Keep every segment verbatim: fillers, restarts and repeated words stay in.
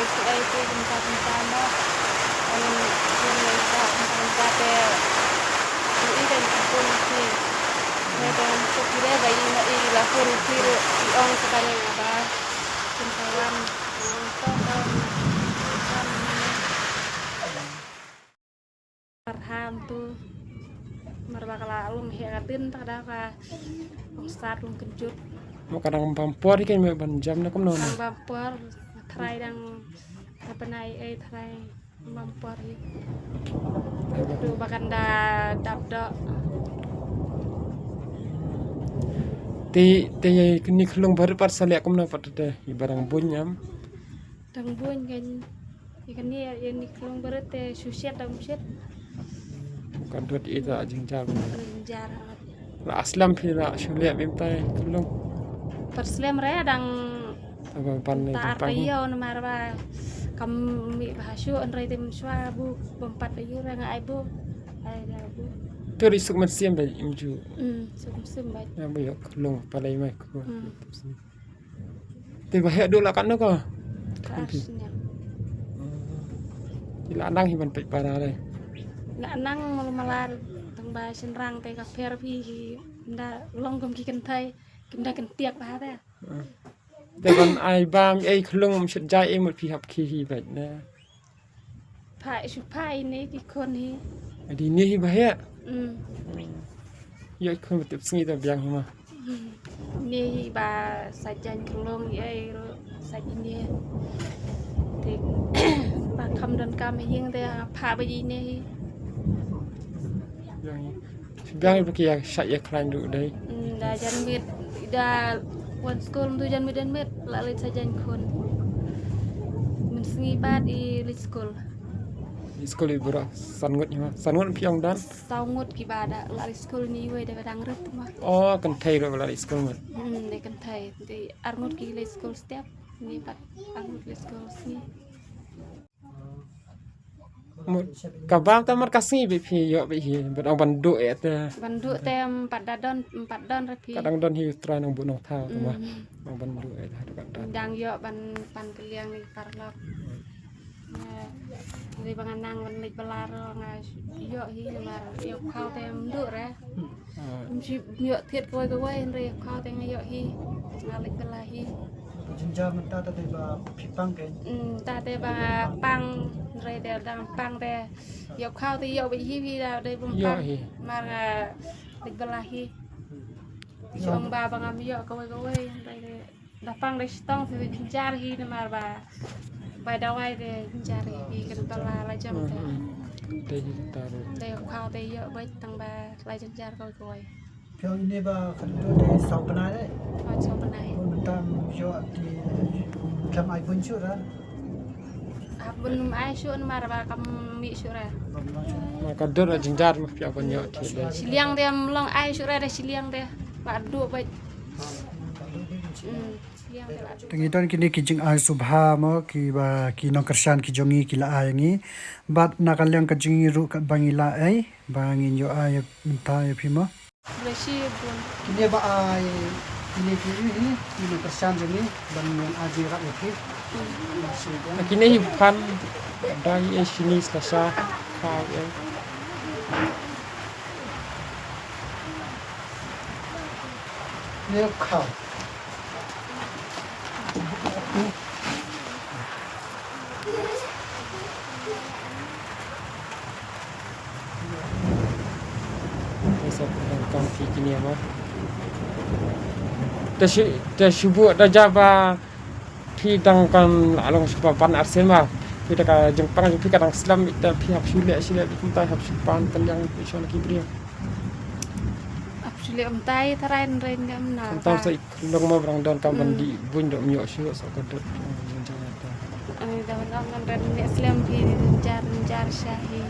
ai phi ai phi kumta kumta mo. Kan ïa ngi da kumta kumta te. Ïa i kan ka pun phi. Te kan phi de ba i ma i la pun phi ruh i ong sa ka ring aba. Kumta wan. Ong to to. Parham tu. Mar ba ka la long heh ka dien ta da ka. Ong start long kynjut. Mo ka dang bam por kan me ban jam na kumno na. Dang bam por. Trai dang. Ka pynai ei trai. Bam por hi. Tu ba kan da dap dok. Te te ïa kini khlung barit pat sa leh kumno pat te i ba dang buiñ am. Dang buiñ kan. Ïa kani ïa ni khlung barit te shu shet dang shet. Kan dut i ta jingjar. Jingjar. La aslam phi la shu leh bim tai khlung. Pat slem re dang Haba ban ne Tar jingpang. Taïew namar ba kam mih ba ha shuh, hynrei te mynshuwa bu bym pat aïu re nga ai bu. Ai da bu. Te ri suk mynsiem ba im ju. Hmm, suk mynsiem ba. Ïa ba ïoh khlung palei mai ko. Hmm. Te ba heh duh la katno ko? Ka ar snem. Ki la nang hi ban peit para re. La nang malu malar tang ba shynrang te ka pher phi hi. Nda long kum ki kynthei, kim da kyntiak ba te. Te ban ai bam ei khlung, um shit jai ei mut phi hap khi hi bad ne. Pha shu pha ine ki khun hi. Adi ne hi ba heh. Mm. Ïoh khun ba tip sngi ta biang hi ma. Ne hi ba sa jan khlung ei ru sa ine. Te ba kham don kam hi ing te pha ba ine hi. Biang hi. Biang ïa ki ïa shah ïa khlaiñ ruh dei. Mm, da jan miet, da wan skul mynta jan miet, jan miet la leit sa jan khun. Mynsngi bad i leit skul. Leit skul i bura san ngut hi ma. San ngut phi ong don? Saw ngut ki ba da la leit skul ni wei da ba dang rit ma. Oh, kynthei ruh ba la leit skul ngut. Mm, dei kynthei. Dei ar ngut ki leit skul step. Ni pat ar ngut leit skul sngi. Mut ka bam ta mar ka sngi bad phi ïoh bad hi bad ong ban duh eh te. Ban duh te em pat da don, em pat don re phi. Ka dang don hi u Trai Nongbuh Nongthaw te ma. Mm. Ong ban duh eh te ha ka dang. Dang ïoh ban pan kylliang ni paralok. Ri ba nga nang ban leit bylla ruh nga ïoh hi namar ïoh khaw te em duh re. Ah. Ym shym ïoh thied kawei kawei hynrei ïoh khaw te nga ïoh hi. Nga leit bylla hi. Jynjar mynta te ba phi pang ke. Mm, ta te ba pang hynrei te dang pang te ïoh khaw te ïoh bad hi phi da dei bym pang. Ïoh hi. Mar nga leit bylla hi. Ïoh. Shong ba ba ngam ïoh kawei kawei hynrei te. Da pang dei shtong te jynjar hi namar ba bai dawai te jynjar hi kan pala la jam te. Hmm, hmm. Dei hi ta ruh. Dei khaw te ïoh bad tang ba la jynjar kawei kawei. Phi ong ine ba ka dur dei saw bnai dei. Oh, saw bnai. Bun mynta ym ïoh ki khlem ai bun shuh ra. Hap bun ym ai shuh namar ba kam mih shuh ra. Bun ym ai shuh. Ma ka dur la jynjar ma phi ong ban ïoh thied dei. Shiliang te ym long ai shuh ra dei shiliang te. Ba duh bad. Hmm, shiliang te la. Te ngi don kine ki jingai sngewbha mo kiba ki nongkyrshan ki jong ngi ki la ai ngi. Bad na ka liang ka jong ngi ruh katba ngi la ai ba ngin ïoh ai mynta ïa phi mo. Kine ba ai, kine ki ïa hi, kine kyrshan jong ngi, ban ïa ai jingïarap ïa phi. Kine hi phan, dang ïa shini sla sha, khaw ïa. Kine khaw. Sa pynban kam phi kine mo. Te shi, te shi buh da jaba phi dang kan along shi ba ban arsien ma. Phi da ka jingpang jong phi ka dang slem ita phi hap shu leh shi leh kumta hap shu pan kylliang phi shon ki briew. Hap shu leh kumta i tharai nren ngam na. Kumta sa Long mo ba dang don kam ban dih buin dok miok shuh sa ka dot jong jong ta. Ai da ban ong ngan ren ne slem phi ni jar jar sha hi.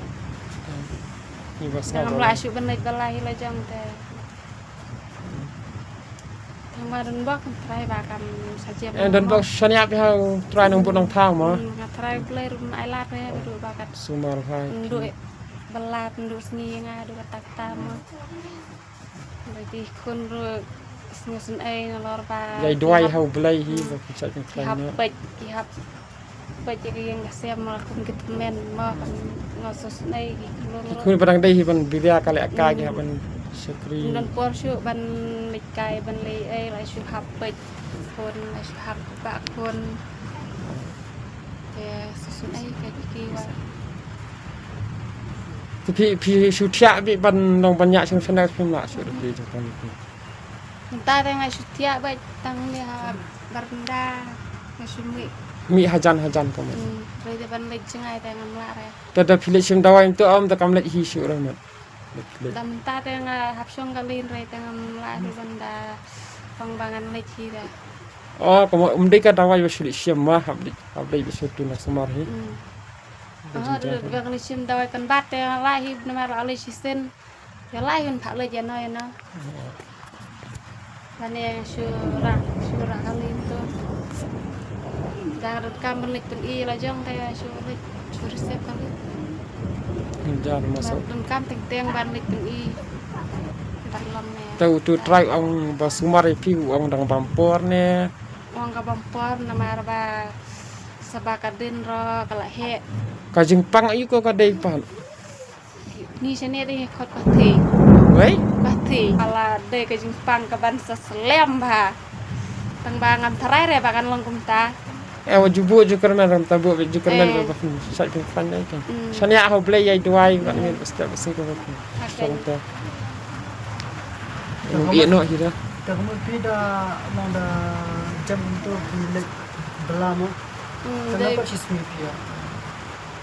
Ni ba sa. Ngam la shu ban leit ba la hi la jong te. Thang ba don bok trai ba kam sa jem. Eh don bok shania phi ha trai nong bu nong thang mo. Nga trai play room ai la re ba du ba kat. Sumar hai. Ndu ba la ndu sngi nga du ka tak ta mo. Ba ki khun ruh sngew sngewsynei nalor ba. Ïai duwai ha U Blei hi ba ki shait ban khlaiñ noh. Ki hap peit, ki hap peit ïa ka ïing ka sem ma kum ki tymmen ma kan nga sngewsynei ki khun ruh. Ki khun ba dang dei hi ban biria ka leh ka ki hap ban shakri. Don por shuh ban leit kai ban leit ei la shu hap peit khun la shu hap ba khun. Te sngewsynei ka ki wa. Te phi, phi shu thiah beit ban long ban ñiah sngewsynei phim lah shuh da phi jong phi. Mynta te nga shu thiah beit tang ne ha baranda nga shu mih. Mih hajan hajan ko mih. Hmm, re te ban leit jngai te ngam lah re. Te da phi leit shim dawai mynta ym da kam leit hi shuh re met. Leit, leit. Da mynta te nga hap shong ka lin re te ngam lah re ban da pang ba ngan leit hi da. Oh, ko mo um dei ka dawai ba shu leit shim ma hap leit, hap leit ba shu tu na sumar hi. Hmm. Oh, ba ngan leit shim dawai kan bat te nga lah hi namar ba leit shisien. Ïa lai hun phah leit ïa no ïa no. Lane shu rah, shu rah kali to. Jar donkam ban leit pyni la jong te shu leit shu receive kali. Jar masuk. Donkam teng teng ban leit pyni. Tar long ne. Te utu trai ong ba sumar ïa phi u ong dang bam por ne. Ong ka bam por namar ba saba ka dien ro ka la heh. Ka jingpang ïa ko ka dei pat. Ni shane te khot ka thei. Wei? Ka thei. Ala dei ka jingpang ka ban sa slem bha. Tang ba ngam tharai re ba kan long kumta. E wa jubu ju kermel ram tabu ju kermel ba ba fin sat fin fan dai kan. Shane ah ho blei yai duai ba ni ba step sing ko ba. Song ta. Ïa no hi da. Ta ko mo pi da long da jam to bi lek belamo. Kenapa sismi pia?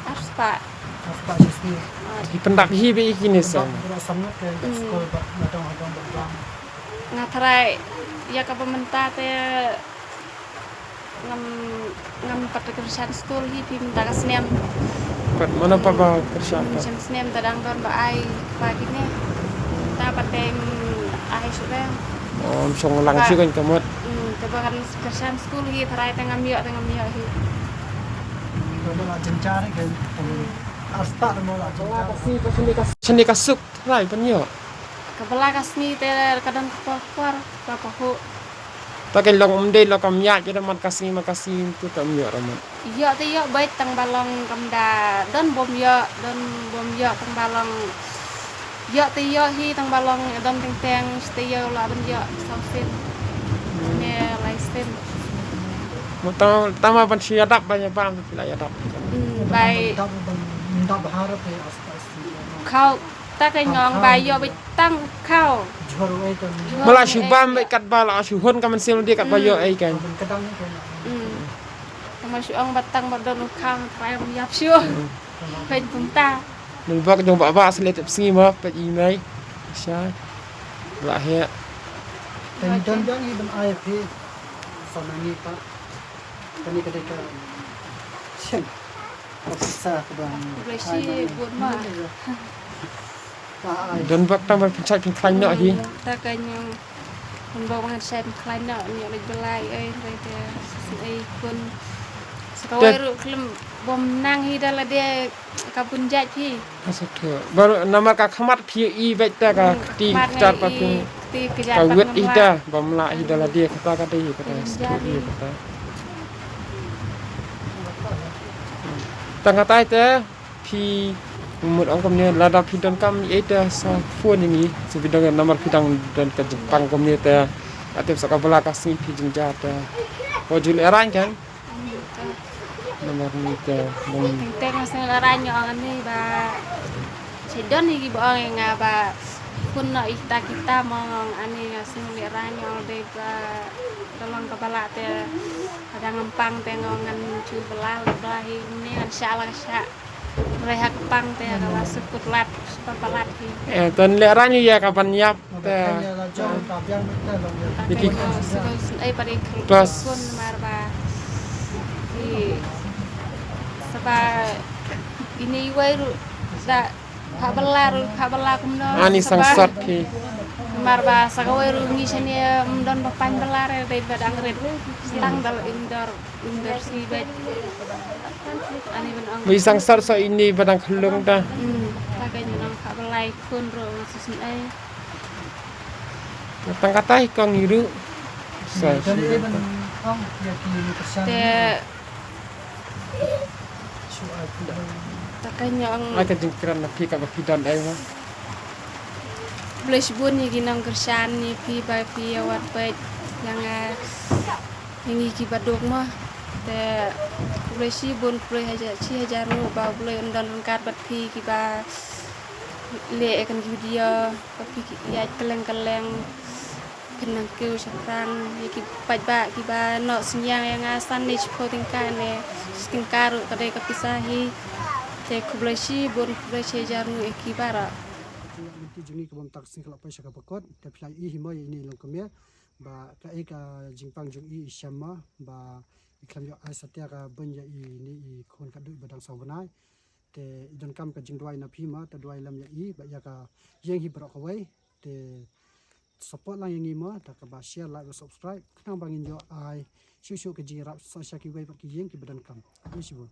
Arspah. Arspah sismi. Ki pyndap hi ba iki ne sa. Ba sangat ke skul ba nadong hadong ba bang. Nga tharai ïa ka ba mynta te ngam ngam pat kyrshan skul hi phi mynta ka snem. Pat mana pa ba kyrshan pa. Snem snem ta dang don ba ai pa kine. Ta pat te ai shuh re. Om song lang shuh kan ka mut. Te ba kan kyrshan skul hi tharai te ngam ïoh te ngam ïoh hi. Shane ka suk tharai ban ïoh. Ka bala ka sngi te ka dang ka por por ba ka hu. Ta ka long um dei la ka miat ka da mat ka sngi ma ka sngi tu ta um ïoh ra mat. Ïoh te ïoh bait tang ba long kam da don bom ïoh don bom ïoh tang ba long. Ïoh te ïoh hi tang ba long don teng teng te ïoh la ban ïoh sau sen. Ne lai sen. Mo ta ta ma ban shi adap ba nya ba la adap. Bai. Dap ba harap ya asta asta. Khau ta ka nyong ba ïoh bait tang khau. Jhor ei ta. Ba la shu bam bait kat ba la shu hon ka man sil di kat ba ïoh ei kan. Tama shu ong ba tang ba don u khang trai ba ïap shu. Peit bum ta. Nang bak jong ba ba sele tep sngi ma peit i mai. Sha. La he. Tang don jong i ban ai phi. Sa nangi pa. Kani ka dei ka. Shem. Ka pisa ka ba. Reshi bun ma. Don bak tam ba pynchai pynkhlaiñ noh hi. Ta ka ñiong. Don bak ba ngan chai pynkhlaiñ noh ñiong leit belai ei rei te ei kun. Sa ka wai ruh khlem bom nang hi da lade ka bun jait hi. Ka sa thu. Bar namar ka khmat phi i bek ta ka kti ktar pa phi. Ka wet i ta bom la hi da lade kata ka dei kata. Kata. Tang katai te. Phi mut ong kumne lada phi donkam ïa ita sa phone ïa ngi sa phi don namar phi dang don ka jingpang kumne te. Ate sa ka bala ka sngi phi jingja te. Ko ju lehrain kan. Namar ni te. Teng teng sa lehrain ïa ong ani ba. Sa don ïa ki ba ong ïa nga ba. Phone noh ita kita ma ong ani nga sa lehrain ïa ong dei ba. Ka long ka bala te. Ka dang ngam pang te nga ong ngan ju bala bala hi ni ngan sha la ka sha. Rei ha ka pang te ha ka la sukut lat, sukut palat hi. Eh, ton lehrain ïa ka ban ïap te. Iti. Pas. Saba ini iwai ru da pha bala ru pha bala kumno. Ani sangsat hi. Mar ba sa kawai ru ngi shane um don ba pan bala re dei ba dang rit. Tang dal indor. Bai sang sar sa ini ba dang khlung ta. Hmm. Ta ka nang ka balai khun ro ma su sin ai. Tang kata hi kong iru. Sa. Te. Ta ka nyong. Ai ka jingkran na phi ka ba phi don ai ma. Blei shibun ïa ki nongkyrshan ïa phi ba phi ïa wad peit ïa nga. Ïa ngi kiba duk mo. Te khublei shibun khublei hajar shi hajar nguh ba U Blei un don ryngkat bad phi kiba leh ïa kane ka video ba phi ïaid kylleng kylleng. Phin nang kiew shaphrang ïa ki paidbah kiba noh synñiang ïa nga san ne shiphew tyngka ne shi tyngka ruh ka dei ka pisa hi. Te khublei shibun khublei shi hajar nguh ïa ki baroh. Te ïa lynti jong ngi ka bym tak sngi ka la poi sha ka bakut te phi la i hi mo ïa ine i longkmie. Ba kaei ka jingpang jong i i shem ma ba i khlem ïoh ai satia ka bun ïa ine i khun ka dei ba dang saw bnai. Te i donkam ka jingduwai na phi ma te duwai lem ïa i ba ïa ka ïing hi baroh kawei te support lang ïa ngi mo da kaba share, like bad subscribe khnang ba ngin ïoh ai shuh shuh ka jingïarap sha kiwei pat ki ïing kiba donkam. Khublei shibun.